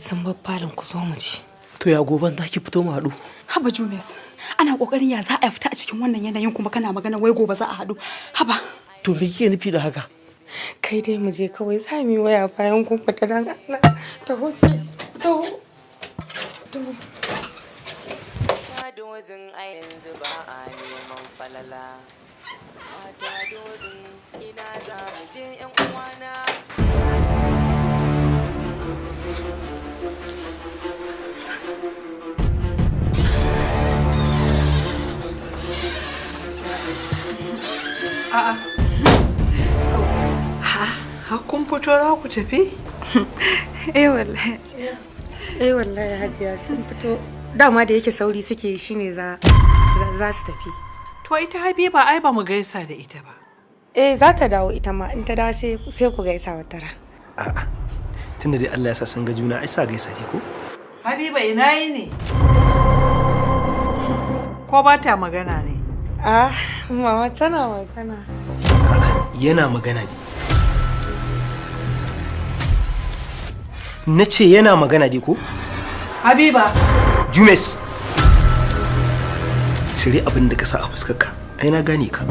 Sun bar falon, ku zo mu ci. To ya goban za ki fito mu haɗu? Haba Jumes, ana kokarin ya za a fita a cikin wannan yanayin kuma kana magana wai gobe za a haɗu. Haba. To me kike nufi da haka? Kai dai mu je kawai, za mu yi waya bayan kun fita, dan Allah. Taho ki. Taho. Taho. Mata dozin a yanzu ba a neman falala. Mata dozin, ina za mu je, yan uwana? A'a. Ha, har kun fito za ku tafi? Eh wallahi. Eh wallahi Hajiya, sun fito. Dama da yake sauri suke, shine za su tafi. To ita Habiba ai ba mu gaisa da ita ba. Eh, za ta dawo ita ma, in ta dawo sai ku gaisa wata ran. A'a. Tunda dai Allah ya sa sun ga juna, ai sa gaisa ne ko? Habiba, ina yi ne? Ko ba ta magana ne? Ah, mama, tana magana. Yana magana ne. Na ce yana magana dai ko? Habiba. Jumes. Cire abin da ka sa a fuskarka. Ai na gane ka.